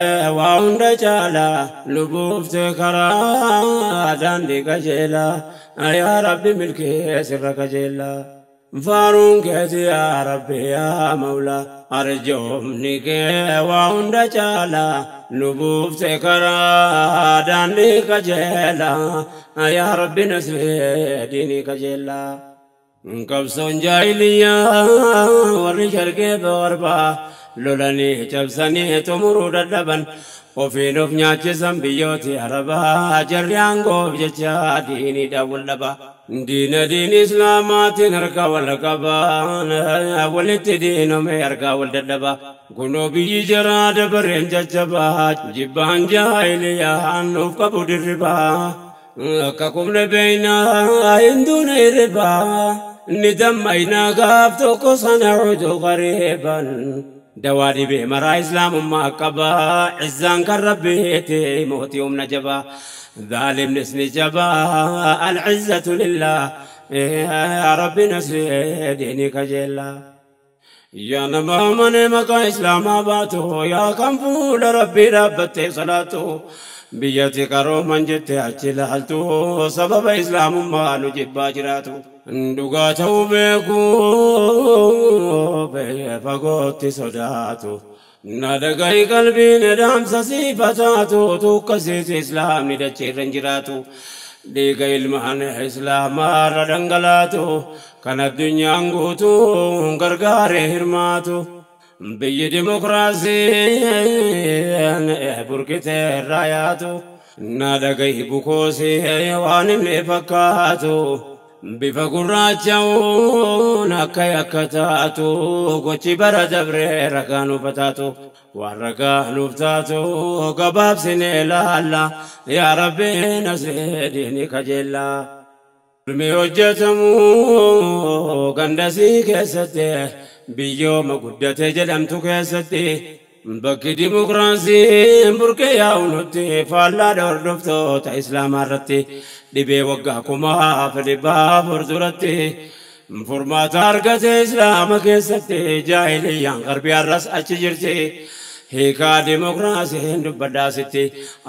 Waa hunda caalaa lubuufte karaa daandii qajeelaa, yaa Rabbi milkee sirra qajeelaa. Faaruun keeti yaa Rabbi yaa Mawlaa, arjoomni kee waa hunda caalaa lubuufte karaa daandii qajeelaa, yaa Rabbi nasree diinii qajeelaa. Qabsoon jaahiliyyaa warri sharqee barbaa lolanii cabsanii xumuruu dadhaban, ofiin of nyaachisan biyyooti arabaa, jarri aangoof jecha diiniidhaan wal dhaba. Diina diin islaamaatiin harka wal qabaan walitti diinome harkaa wal dadhaba. Kunoo biyyi jaraa dabareen jajjabaa, jibbaan jaahiliyyaan nuuf qabu dirribaa. Akka kumne beeynaa hinduun hirribaa. Ni dammaynaa gaaf tokko sana cuutuu qariiban. Dawaa dhibee maraa islaamummaa qabaa, izzaan kan rabbiiti mootii humna jabaa. Dhaalimnis ni jabaa, al'izzatu lillah, yaa Rabbi nasree diinii kajeellaa. Yaa nama amane maqaa islaamaa baatu, yaa kan fuula rabbii dhaabbattee salaatu, biyyatti qarooman jette achi ilaaltu, sababa islaamummaa nu jibbaa jiraatu. Dhugaa ta'uu beeku fagootti sodaatu. Na dhagahi qalbiin dhaamsa siifataatu, tukkasiis islaamni dacheerra hin jiraatu. Dhiiga ilmaan islaamaarra dhangalaatu, kan addunyaan guutuu gargaaree hirmaatu. Biyyi dimokiraasiin burqitee irraa yaatu. Na dhagahi bukoosii waan inni fakkaatu. Bifa gurraacha'uun akka yakka taatu, gochi bara dabree ragaa nuuf taatu. Waan ragaa nuuf taatu gabaabsinee ilaalla, yaa Rabbi nasree diinii kajeellaa. Ilmi hojjetamu gandasii keessatti, biyyooma guddate jedhamtu keessatti, bakki dimokiraasiin burqee yaa'u nutti faallaadha hordoftoota islaamaa irratti. Dhibee waggaa 1400 duratti furmaata argate islaama keessatti, jaahiliyyaan qarbii har'as achi jirti. Hiikaa dimokiraasiin dubbadhaasitti,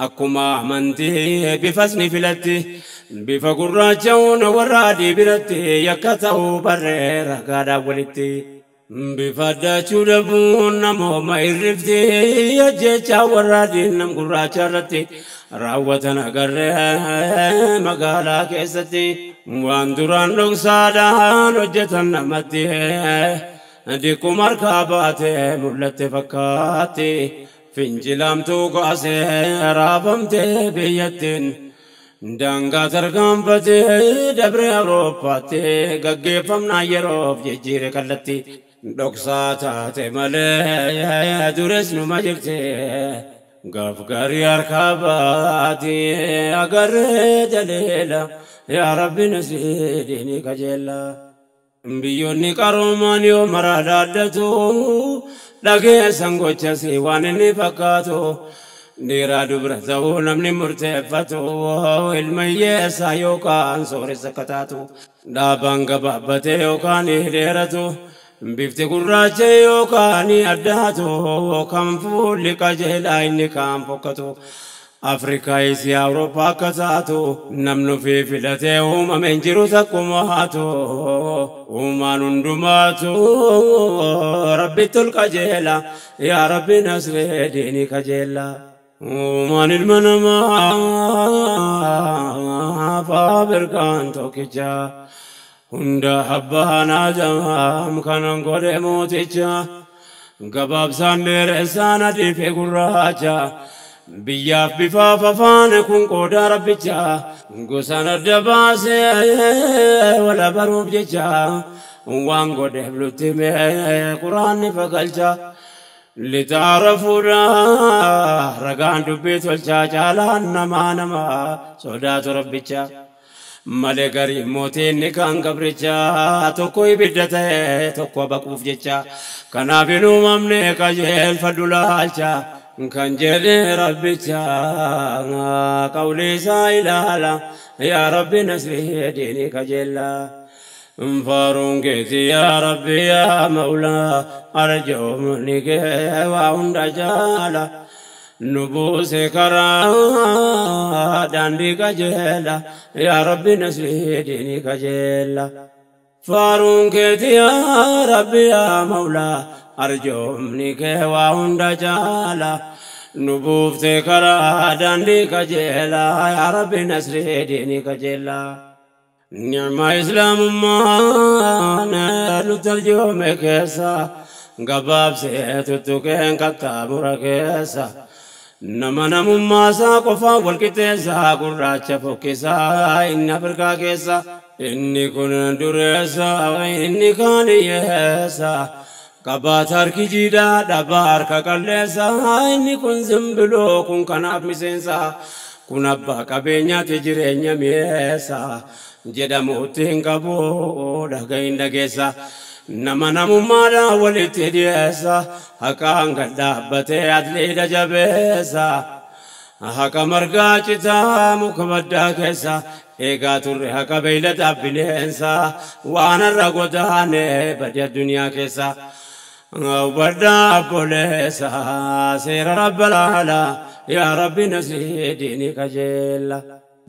akkuma amantii bifas ni filatti. Bifa gurraacha'uun warra adii biratti yakka ta'uu barree ragaadhaan walitti. Bifa addaachuu dhabuun namooma irrifti, ajjechaa warra adiin nam gurraacha irratti raawwatan agarree magaalaa keessatti. Waan duraan dhoksaadhaan hojjetan namatti dikkuma harkaa baatee mul'atte fakkaatti. Fincilamtuu kaasee raafamtee biyyattiin. Daangaa tarkaanfatee dabree Awurooppaatti gaggeeffamnaan yeroof jijjiire kallatti. Dhoksaa taate malee dures numa jirti. Gaaf gaarii harkaa baati agarree daleela, yaa Rabbi nasrii diinii kajeella. Biyyoonni qaroomaan yoo maraa dhaaddatu, dhageessan gochasii waan inni fakkaatu. Dhiiraa dubra ta'uu namni murteeffatu, ilma hiyyeessaa yookaan sooressa akka taatu. Dhaabaan gabaabbatee yookaan dheeratu, bifti gurraacha yookaan addaatu, kan fuulli qajeelaa inni kaan fokkatu. Afrikaa, Isiyaa, Awurooppaa akka taatu, namni ofii filatee uumame hin jiru takkumaatu. Uumaan hundumaatu rabbitti ol qajeela, yaa Rabbi nasree diinii kajeella. Uumaan ilma namaa faabirkaan tokkicha, hunda abbaan Aadaam kanan godhe mooticha. Gabaabsaan dheeressaan adii fi gurraacha, biyyaaf bifaaf afaan kun qooda rabbicha. Gosaan adda baasee wala baruuf jecha waan godheef lutti mee quraanni fagalcha. Litaarafuudha ragaan dubbii tolchaa, caalaan namaa nama sodaatu rabbicha. Malee garii mootiin kan gabricha, tokko ibidda ta'e tokko baquuf jecha. Kanaaf hin uumamne qajeelfadhu laalcha kan jedhe rabbicha, qawli isaa ilaala, yaa Rabbi nasrii diinii kajeella. Faaruun keeti yaa Rabbi yaa Mawlaa, arjoomni kee waa hunda jaala. Nubuuse karaa daandii qajeela yaa Rabbi nasrii diinii qajeela. Faaruun keeti yaa Rabbi yaa Mawlaa arjoomni kee waa hunda caala. Nubuufte karaa daandii qajeela yaa Rabbi nasrii diinii qajeela. Nicma islaamummaa nutti arjoome keessa gabaabsee tuttuqeen qaxxaamura keessa. Nama namummaa isaa qofaan wal qixxeessaa gurraacha fokkisaa inni Afrikaa keessa. Inni kun dureessa inni kaan hiyyeessa. Qabaata harki jiidhaa dhabaa harka qalleessa. Inni kun zimbiloo kun kanaaf miseensa. Kun abbaa qabeenyaati jireenya mi'eessa. Jedhamuutti hin qabu dhagahin dhageessa. Nama namummaadhaan walitti dhiyeessa. Haqaan gad dhaabbatee atleeta jabeessa. Haqa margaa citaa muka baddaa keessa. Eegaa turre haqa beeyladaaf bineensa. Waan har'a godaane badii addunyaa keessa. Baddaa obboleessa seera rabba laala yaa Rabbi nasrii diinii qajeela.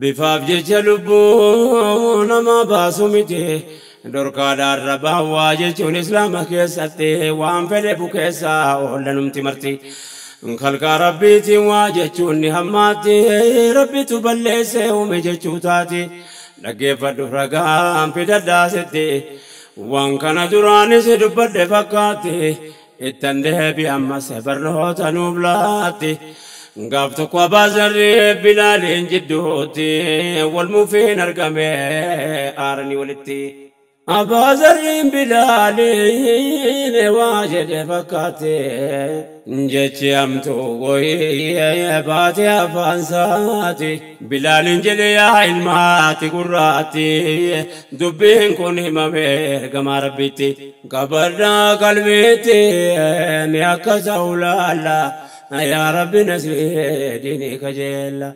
Bifaaf jecha lubbuu nama baasu miti. Dhorkaadhaan rabaa waa jechuun islaama keessatti waan fedhe bukeessa oollanumti marti. Kalqaa rabbiitiin waa jechuun ni hammaatti rabbitu balleessee uume jechuu taati. Dhaggeeffadhu ragaan fidadhaasitti waan kana duraanis dubbadhe fakkaatti ittan deebi ammas barnoota nuuf laatti. Gaaf tokko abbaa zarrii Bilaaliin jidduutti wal mufiin argame aaranii walitti. Abbaa zarriin Bilaaliin waa jedhe fakkaate jechi hamtuu wayii baate afaan isaati. Bilaaliin jedhe yaa ilmaati gurraatti dubbiin kun himame ergamaa rabbiitti. Qabadhaa qalbiitti mi akka ta'u laalla yaa Rabbi nasrii diinii qajeela.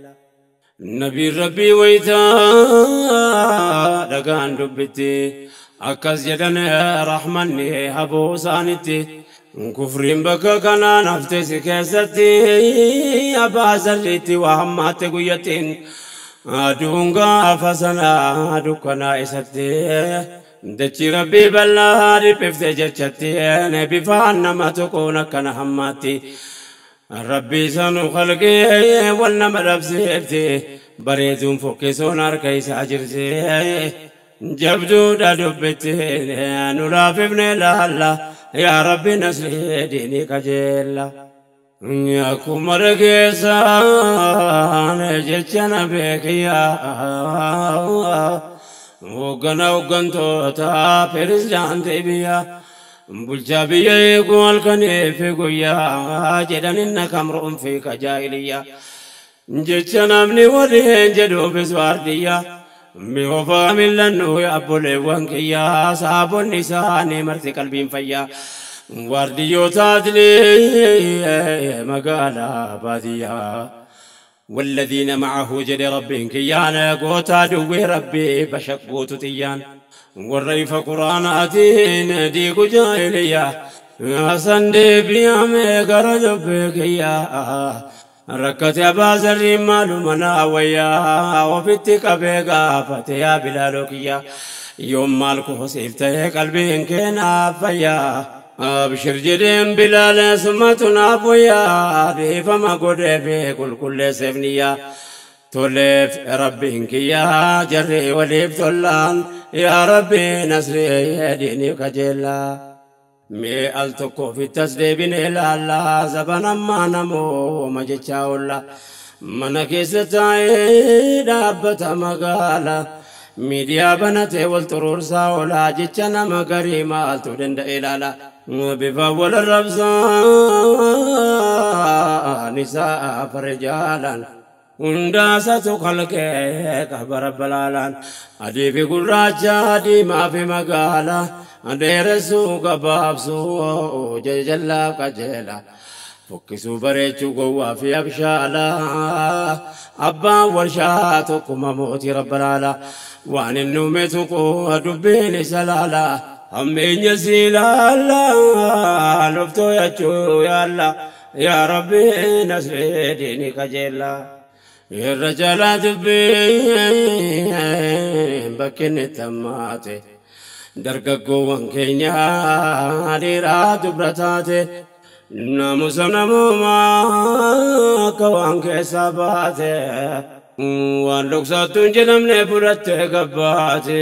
Nabiin Rabbii wayitaa dhagaan dubbitti akkas jedhan rahmanni haboo isaanitti. Kufriin bakka kanaan hafte si keessatti abbaa zarriitti waa hammaatte guyyattiin. Aduun gaafa sanaa dukkanaa isatti. Dachii Rabbii bal'aa dhiphifte jechatti bifaan nama tokkoon akkana hammaatti. Rabbi sanu khalqee wal nama dhabsiifte bareeduun fokkisuun harka isaa jirti. Jabduudha dubbitti nu laafifne laalla yaa Rabbi nasrii diinii qajeela. Akkuma dhageessaan jecha na beekiyyaa hoggana hoggantoota pirezidaantii biyyaa. Bulchaa biyya eeguu halkanii fi guyyaa jedhan inna kamruun fi kajaa'iliyyaa. Jecha namni waliin jedhuufis waardiyyaa. Mi'oofaa mil'annuu abboleewwan kiyyaa saabonni isaanii marti qalbiin fayyaa. Waardiyyoota adilee magaalaa baadiyyaa. والذين معه جد ربهم كيانا قوتا دوي ربي بشقوت تيان والريف قرآناتين ديق جاهلية حسن دي بيامي قرد بكيا ركت أبا زري مالو مناويا وفي التقبيقا فتيا بلالوكيا يوم مالكو حسيلتي قلبي كنا فيا أبشر جدين بلال سمتنا بويا فما قد في كل كل سفنيا تولف ربي يا جري وليف تولان يا ربي نصري ديني كجلا مي التقو في التسليب لا زبنا ما نمو مجتشاولا من كيستاي دابة مقالا ميديا بنتي والترور ساولا جتشنا مقري مالتو دند إلالا بفاول الربزان نساء فرجالا hundaasatu kalqee qaba rabbalaalaan adii fi gurraacha diimaa fi magaala dheeressuu gabaabsuu jajallaa qajeela fokkisuu bareechuu gowwaa fi abshaala abbaan warshaa tokkuma mootii rabbalaala waan inni uume tuqu dubbiin isa laala hammeenya si ilaala loftoo yachuu yaalla. Yaa Rabbi nasree diinii qajeelaa. Irra caalaa dubbiin bakki inni tammaate. Dargaggoowwan keenya dhiiraa dubra taate. Naamusa namoomaa akka waan keessaa baate. Waan dhoksaattuu hin jedhamne fudhattee gabbaate.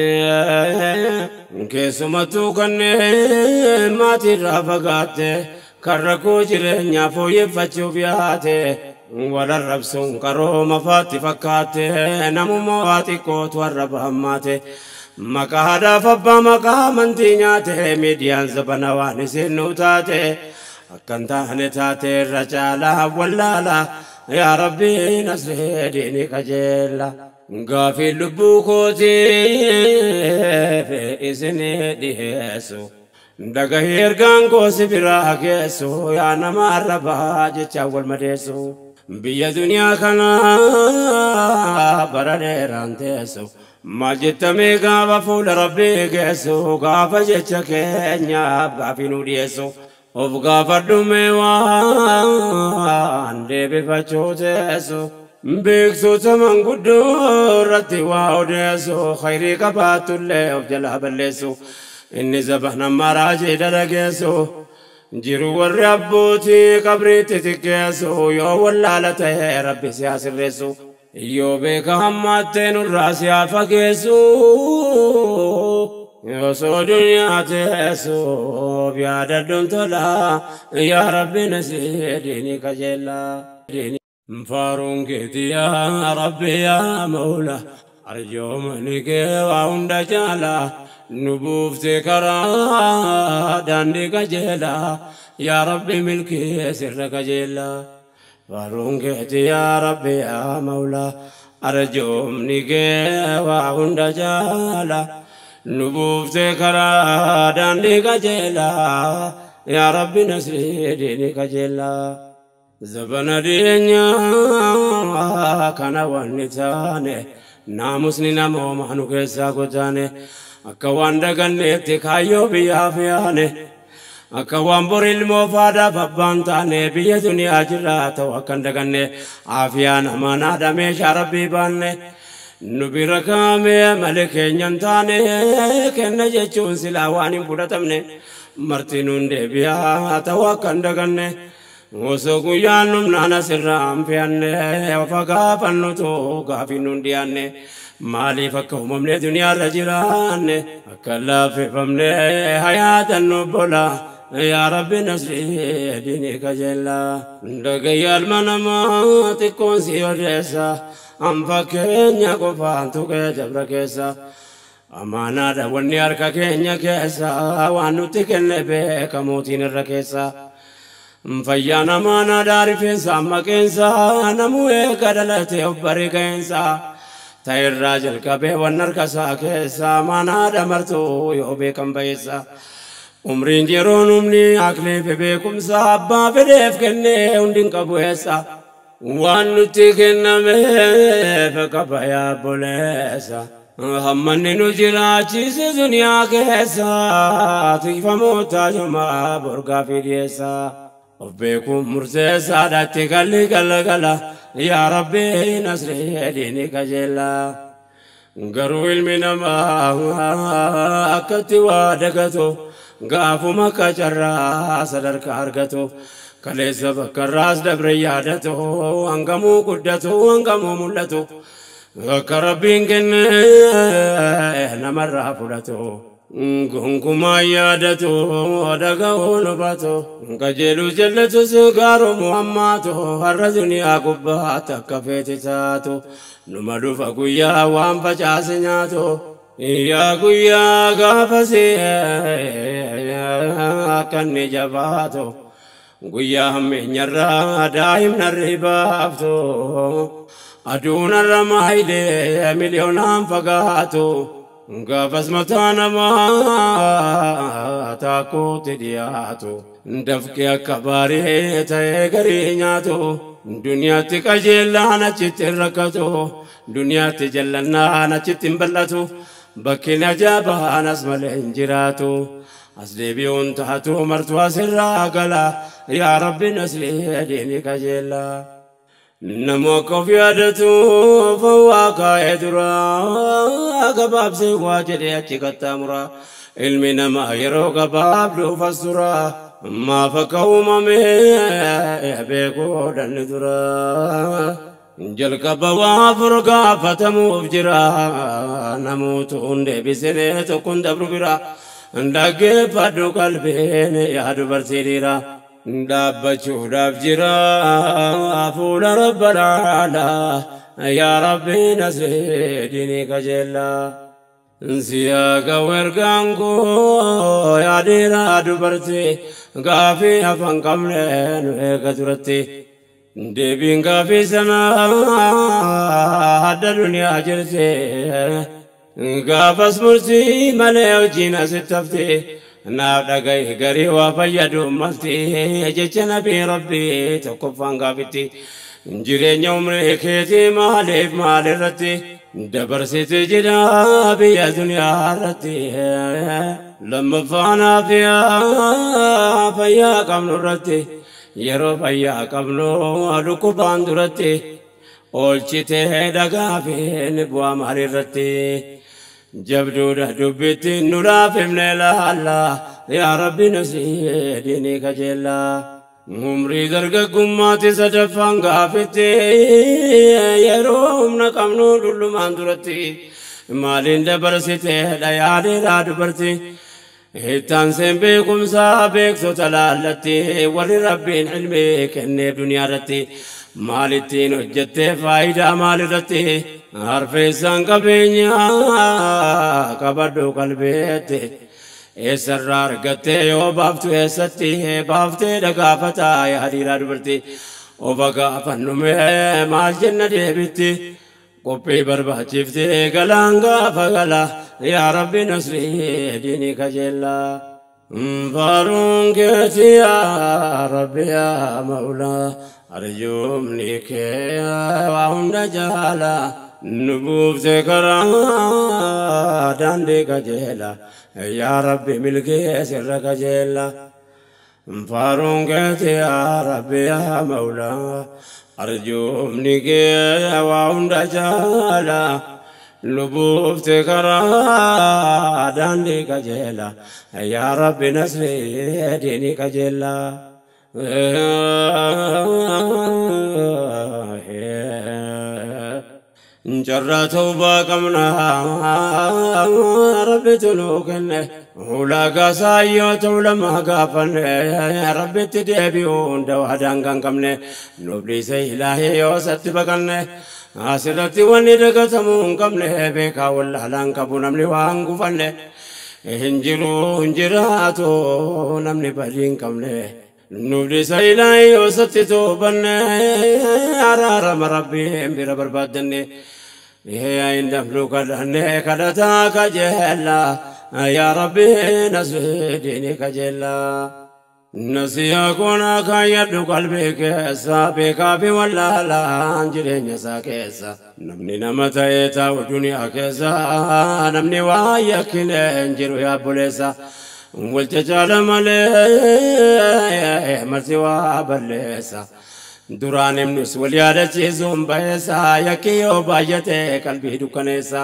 Keessumattuu kanneen maatiirraa fagaatte. Kan rakkoo jireenyaa fooyyeffachuuf yaate. Wal arrabsuun qarooma faatti fakkaatte. Namummaa waa xiqqootu arraba hammaate. Maqaa haadhaaf abbaa maqaa amantii nyaate. Miidiyaan zabana waan isin nu taate. Akkan taane taate irra caalaa wallaala. Yaa Rabbi nasree diinii qajeela. Gaafii lubbuu kootiif isinii dhiyeessu. Dhagahii ergaan koo si biraa geessu. Yaa nama arrabaa jechaan wal madeessu. Biyya duniyaa kana bara dheeraan teessu. Maal jettamee gaafa fuula Rabbii geessu. Gaafa jecha keenyaaf gaafii nu dhiyeessu. Of gaafadhu mee waan deebifachuu teessu. Beeksota manguddoo irratti waa odeessu. Khayrii qabaattullee of jalaa balleessu. Inni zabana maraajii dalageessu. Jiru warri abbootii qabriitti xiqqeessu. Yoo wallaala ta'e Rabbi si haa sirreessu. Yoo beeka hammaattee nurraa si haa fageessu. Osoo duniyaa teessu yaadadhuun tola. Yaa Rabbi nasrii diinii qajeelaa. Faaruun keeti yaa Rabbi yaa Mawla. Arjoomani kee waa hunda caala. Nu buuftee karaa daandii qajeelaa. Yaa Rabbi milkii sirra qajeelaa. Faaruun keeti yaa Rabbi yaa Mawla. Arjoomni kee waa hunda caala. Nu buuftee karaa daandii qajeelaa. Yaa Rabbi nasrii diinii qajeelaa. Zabana dhiyeenyaa kana wanni taane. Naamusni namoomaa nu keessaa gotaane. Akka waan daganneetti kaayyoo biyyaaf yaane. Akka waan bor ilmoo faadaaf abbaan taane. Biyya duniyaa jirraa ta'u akka hin daganne. Aafiyaan amaanaadha meeshaa Rabbii baanne. Nu bira kaamee malee keenya hin taane. Kenna jechuun silaa waan hin fudhatamne. Marti nuun deebi'aa ta'u akka hin daganne. Osoo guyyaan humnaan asirraa hin fe'anne. Ofa gaafannutu gaafii nuun dhiyaanne. Maaliif akka uumamne duniyaarra jiraanne. Akka laaffifamne hayaatan nu bola. Yaa Rabbi nasrii diinii qajeelaa. Dhagayyaa ilma namaa xiqqoon si odeessa. An fakkeenya qofaan tuqee jabra keessa. Amaanaadha wanni harka keenya keessa. Waan nutti kenne beeka mootiin irra keessa. Fayyaan amaanaadha rifeensa maqeensa. Namuu eega dhalatee of baree ga'eensa. Ta'irraa jalqabee waan harka isaa keessa. Amaanaadha martuu yoo beekan ba'eessa. Umriin yeroon humni aqlii fi beekumsa abbaa fedheef kennee hundi hin qabu eessa. Waan nutti kennameef qaba yaa obboleessa. Hammanni nu jiraachise duniyaa keessa. Tikfamoota jumaa borgaa fi dhiyeessa. Of beekuun murteessaadha itti galli galgala. Yaa Rabbi nasrii diinii qajeelaa. Garuu ilmi namaa akkatti waa dagatu. Gaafuma qacarraa sadarkaa argatu. Kaleessa bakka irraas dabre yaadatu. Hangamuu guddatu hangamuu mul'atu. Akka Rabbiin kenne namarraa fudhatu. Gonkumaa yaadatu dhaga'uun hubatu. Qajeeluu jallatus gaaroomu hammaatu. Har'a duniyaa gubbaatti akka feete taatu. Numa dhufa guyyaa waan facaase nyaatu. Yaa guyyaa gaafasii akka inni jabaatu. Guyyaa hammeenyarraa daa'imna ribaaftu. Aduun har'a maayilee miliyoonaan fagaatu. Gaafas mataa namaa taakuutti dhiyaatu. Dafqee akka baarii ta'ee garii nyaatu. Duniyaatti qajeellaan achitti hin rakkatu. Duniyaatti jallannaan achitti hin bal'atu. Bakki ajaa'ibaan as malee hin jiraatu. As deebi'uun taatu martuu asirraa gala yaa Rabbi nasrii diinii qajeela. Nama akka of yaadatu fawwaa kaa'ee dura gabaabsee waa jedhee achi qaxxaamura. Ilmi namaa yeroo gabaabduuf as tura maaf akka uumame beekuu dhanni dura. Jalqaba waa afur gaafatamuuf jira namoota hundee bisinee tokkoon dabru bira. Dhaggeeffadhu qalbiin yaa dubartii dhiira. Dhaabbachuudhaaf jira fuula rabbalaala yaa Rabbi nasrii diinii qajeelaa. Siyaa wergaan koo yaa dhiiraa dubartii gaafii afaan qabne nu eega duratti. Deebiin gaafii sanaa adda duniyaa jirti. Gaafas murtii malee hojiin asitti hafti. Naaf dhagahi garii waa fayyadu malti jecha nabii Rabbii tokkoffaan gaafitti. Jireenya umrii keetii maaliif maalirratti dabarsite jira biyya duniyaa irratti. Lammaffaan aafiyaa fayyaa qabnu irratti yeroo fayyaa qabnu dhukkubaan duratti oolchitee dhagaafiin bu'aa maalirratti. Jabduudha dubbitti nu laafifne laalla yaa Rabbi nasrii diinii qajeelaa. Umrii dargaggummaatti sadaffaan gaafitti yeroo humna qabnu dullumaan duratti maaliin dabarsiteedha yaa dhiiraa dubartii. Ittaanseen beekumsaa beektota laallatti warri Rabbiin ilmii kenneef duniyaa irratti maalittiin hojjettee faayidaa maalirratti harfeessaan qabeenyaa qabadhu qalbeetti. Eessarraa argattee yoo baaftu eessatti baaftee dhagaafataa yaa dhiiraa dubartii. Ofa gaafannume maal jenna deebitti qophii barbaachiftee galaan gaafa gala yaa Rabbi nasrii diinii qajeelaa. Faaruun keeti yaa Rabbi yaa Mawlaa arjoomni kee waa hunda jaala nu buufte karaa daandii qajeela yaa Rabbi milkee sirra qajeela. Faaruun keeti yaa Rabbi yaa Mawlaa arjoomni kee waa hunda jaala nu buufte karaa daandii qajeela yaa Rabbi nasrii diinii qajeela. Carraa tawbaa qabna Rabbitu nuu kenne ulaagaa saayyoota ulamaa gaafanne Rabbitti deebi'uun dawaa daangaa hin qabne nuuf dhiise ilaahee yoo isatti baqanne asirratti wanni dagatamuu hin qabne beekaa wallaalaan qabu namni waan gufanne hin jiru hin jiraatu namni badii hin qabne. Nuuf dhiisa ilaahee yoo isatti toobanne araarama Rabbiin bira barbaaddanne. Hin kadhanne kadhataa qajeela yaa Rabbi nasrii diinii qajeela. Nasiyaa koonaa kaayyadhu qalbii keessa beekaa fi wallaalaan jireenya isaa keessa. Namni nama ta'ee taa'u duniyaa keessa namni waa yakkine hin jiru yaa obboleessa. Wal cacaala malee marti waa balleessa. Duraan himnus wal yaadachiisuun baheessa yakki yoo baay'ate qalbii dukkaneessa.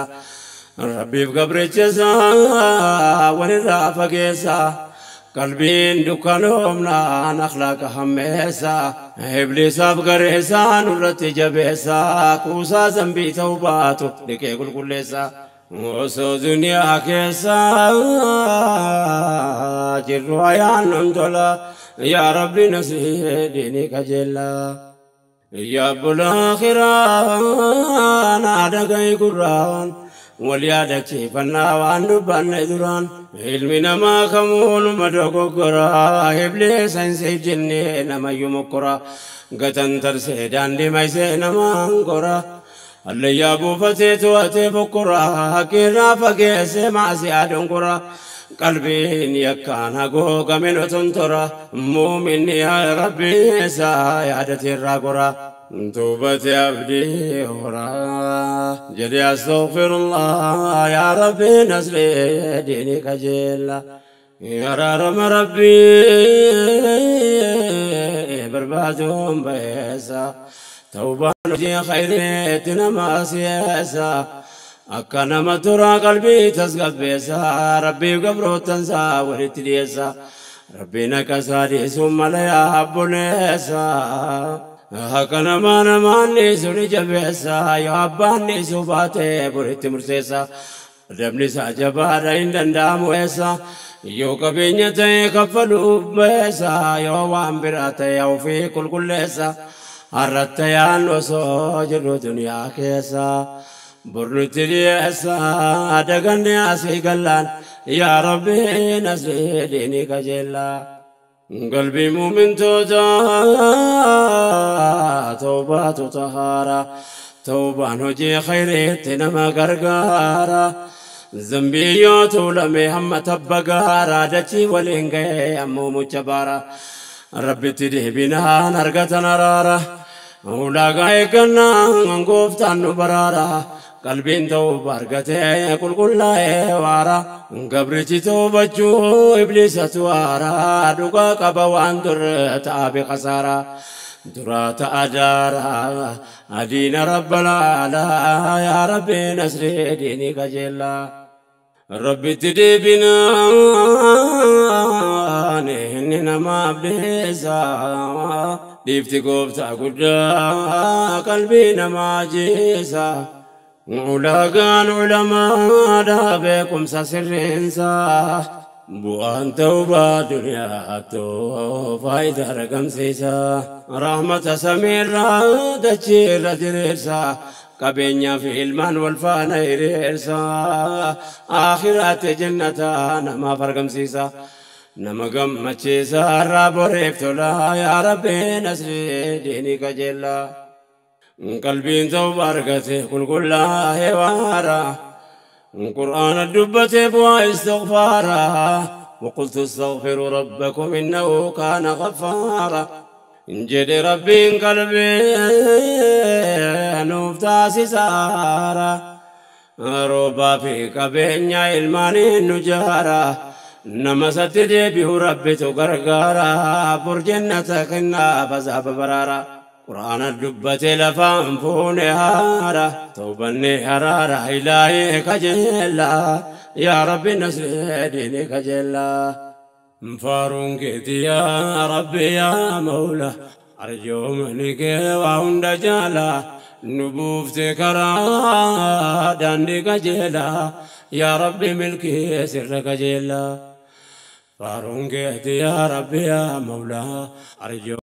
Rabbiif gabrichisa walirraa fageessa. Qalbiin dukkanoomnaan akhlaaqa hammeessa. Ibliisaaf gareessa nurratti jabeessa. Kuusaa zambii ta'uu baatu dhiqee qulqulleessa. Osoo duniyaa keessa jirru ayaan nun tola yaa Rabbi nasrii diinii qajeela. Yaa bulaa akhiraa naa dhagahi gurraan wal yaadachiifannaa waan dubbanne duraan. Ilmi namaa kamuunuma dogoggora ibliisa hin siif jennee namayyuu mokkora gatan tarsee daandii maysee namaan gora. Allayyaa buufatee to'atee bokkora haqirraa fageessee maasiyaa dongora. Qalbiin yakkaan haguugame tontora muuminni yaa Rabbi isaa yaadateerraa gora. Tuubate abdii horaa jedhee astaghfirullah yaa Rabbi nasrii diinii qajeela. Araarama Rabbii barbaaduun bayeessa. Tawbaan hojii khayriitti nama si'eessa. Akka nama turaa qalbii tasgabbeessa. Rabbiif gabroottansaa walitti dhiyeessa. Rabbiin akka isaa dhiisuun mala yaa abboleessa. Akka namaa namaan dhiisu ni jabeessa. Yoo abbaan dhiisuu baate boritti murteessa. Adabni isaa jabaadha hin danda'amu eessa. Yoo qabeenya ta'e kaffaluuf beessa. Yoo waan biraa ta'e ofii qulqulleessa. Har'atta yaan osoo jirru duniyaa keessa. Bornutti dhiyeessa. Daganne asii gallaan. Yaa Rabbi nasrii diinii qajeellaa. Qalbii muumintoota tawbaatu tahaara. Tawbaan hojii khayriitti nama gargaara. Zambii yoo tuulame hamma tabba gaara. Dachii waliin ga'ee ammoo mucha baara. Rabbitti deebinaan argatan araara. Ulaagaa eeggannaan gooftaan nu baraara. Qalbiin tawba argatee qulqullaa'ee waara. Gabrichi tawbachuu ibliisatu waara. Dhugaa qaba waan dur ta'abe khasaara. Duraa ta'a daara adiina rabbal aalaa. Yaa Rabbi nasrii diinii qajeellaa. Rabbitti deebinaan inni namaaf dhiisa. Dhiifti gooftaa guddaa qalbii namaa jiisa. Ulaagaan ulamaadha beekumsa sirriinsa. Bu'aan tawbaa duniyaattuu faayidaa argamsiisa. Rahmata samiirraa dachiirra diriirsa. Qabeenyaa fi ilmaan wal faana hiriirsa. Aakhiraatti jannata namaaf argamsiisa. Nama gammachiisa irraa boreef tola. Yaa Rabbi nasrii diinii qajeellaa. Qalbiin tawbaa argate qulqullaa'ee waara. Qur'aana dubbatee bu'aa istighfaara. وقلت استغفروا ربكم إنه كان غفارا. jedhe Rabbiin qalbii nuuf taasisaara. Roobaa fi qabeenya ilmaaniin nu jaara. Nama isatti deebi'u Rabbitu gargaara. Bor jannata kennaaf azaaba baraara. Qur'aana dubbate lafaan fuune haara. Tawbanne haraara ilaahee kajeellaa. Yaa Rabbi nasree diinii kajeellaa. Faaruun keeti yaa Rabbi yaa Mawla. Arjoomani kee waa hunda jaalaa. Nu buufte karaa daandii qajeelaa. Yaa Rabbi milkii sirra qajeelaa. Faaruun keeti yaa Rabbi yaa Mawla. Arjoomani